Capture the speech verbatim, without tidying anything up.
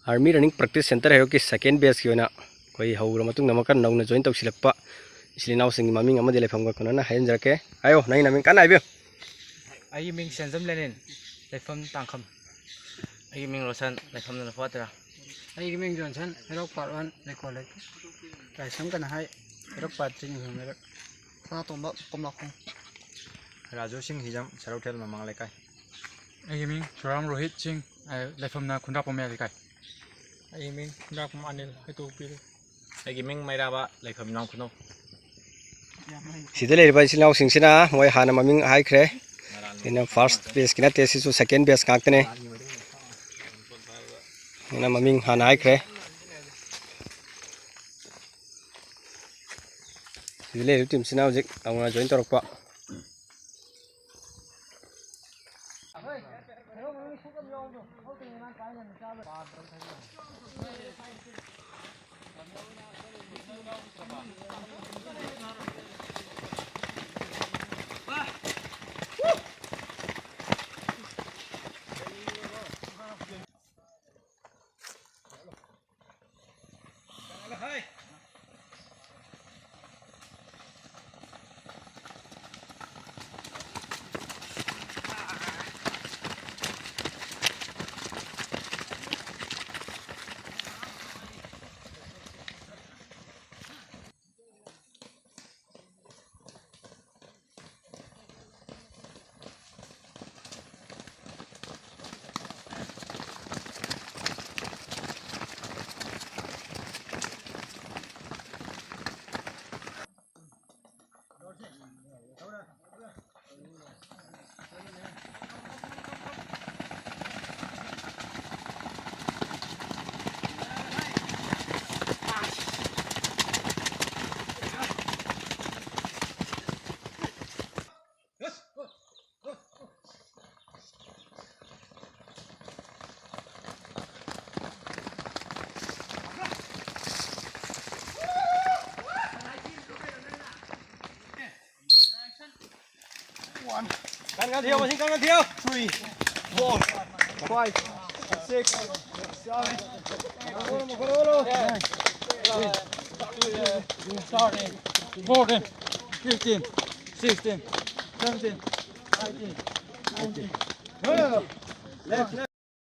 Army Running Practice Center ꯍꯩꯔꯣꯛꯀꯤ second batchꯀꯤ ꯑꯣꯏꯅ ꯑꯩꯈꯣꯏ ꯍꯧꯈ꯭ꯔ ꯃꯇꯨꯡꯗ ꯑꯃꯨꯛꯀ ꯅꯧꯅ join ꯇꯧꯁꯤꯜꯂꯛꯄ ꯏꯆꯤꯜ ꯏꯅꯥꯎꯁꯤꯡꯒꯤ ꯃꯃꯤꯡ ꯑꯃꯗꯤ ꯂꯩꯐꯝꯒ ꯀꯣꯟꯅꯅ ꯍꯥꯏꯖꯤꯟꯖꯔꯛꯀꯦ꯫ ꯍꯥꯏꯌꯣ, ꯅꯪꯒꯤ ꯅꯃꯤꯡ ꯀꯟꯅ ꯍꯥꯏꯕꯤꯌꯨ꯫ ꯑꯩꯒꯤ ꯃꯤꯡ ꯁꯦꯟꯖꯝ ꯂꯦꯅꯤꯟ, ꯂꯩꯐꯝ ꯇꯥꯡꯈꯝ꯫ ꯑꯩꯒꯤ ꯃꯤꯡ ꯔꯣꯁꯟ, ꯂꯩꯐꯝ ꯅꯨꯄꯥꯇꯔꯥ꯫ ꯑꯩꯒꯤ ꯃꯤꯡ ꯖꯣꯟꯁꯟ, ꯍꯩꯔꯣꯛ part one, ꯂꯩꯀꯣꯜ ꯂꯩ꯫ ꯂꯥꯏꯁ꯭ꯔꯝ ꯀꯅꯥꯍꯥꯏ, ꯍꯩꯔꯣꯛ part three, ꯅꯤꯡꯊꯧ ꯂꯩꯔꯛ꯫ ꯁꯅꯥꯇꯣꯝꯕ, ꯀꯣꯝꯂꯥꯈꯣꯡ꯫ ꯔꯥꯖꯨ ꯁꯤꯡ ꯍꯤꯖꯝ, ꯁꯔꯧꯊꯦꯜ ꯃꯃꯥꯡ ꯂꯩꯀꯥꯏ꯫ ꯑꯩꯒꯤ ꯃꯤꯡ ꯁꯨꯔꯥꯝ ꯔꯣꯍꯤꯠ ꯁꯤꯡ, ꯑꯩ ꯂꯩꯐꯝꯅ ꯈꯨꯟꯗ꯭ꯔꯥꯛꯄꯝ ꯃꯌꯥꯏ ꯂꯩꯀꯥꯏ꯫ ꯑꯩꯒꯤ ꯃꯤꯡ ꯈꯨꯟꯗ꯭ꯔꯥꯛꯄꯝ ꯑꯅꯤꯜ, ꯍꯩꯇꯣꯛꯄꯤꯔꯦ꯫ ꯑꯩꯒꯤ ꯃꯤꯡ ꯃꯩꯔꯥꯕ, ꯂꯩꯐꯝ ꯏꯅꯥꯎ ꯈꯨꯅꯧ꯫ ꯁꯤꯗ ꯂꯩꯔꯤꯕ ꯏꯆꯤꯜ ꯏꯅꯥꯎꯁꯤꯡꯁꯤꯅ ꯃꯣꯏ ꯍꯥꯟꯅ ꯃꯃꯤꯡ ꯍꯥꯏꯈ꯭ꯔꯦ꯫ ꯁꯤꯅ first batchꯀꯤ ꯅꯠꯇꯦ, ꯁꯤꯁꯨ second batch ꯉꯥꯛꯇꯅꯦ꯫ ꯁꯤꯅ ꯃꯃꯤꯡ ꯍꯥꯟꯅ ꯍꯥꯏꯈ꯭ꯔꯦ꯫ ꯁꯤꯗ ꯂꯩꯔꯤꯕ teamꯁꯤꯅ ꯍꯧꯖꯤꯛ ꯅꯧꯅ join ꯇꯧꯔꯛꯄ꯫ One. Căng ngang thiếu, machine căng ngang thiếu. Three, four, five, six, Fourteen, fifteen, sixteen, seventeen, eighteen, nineteen. Left, left.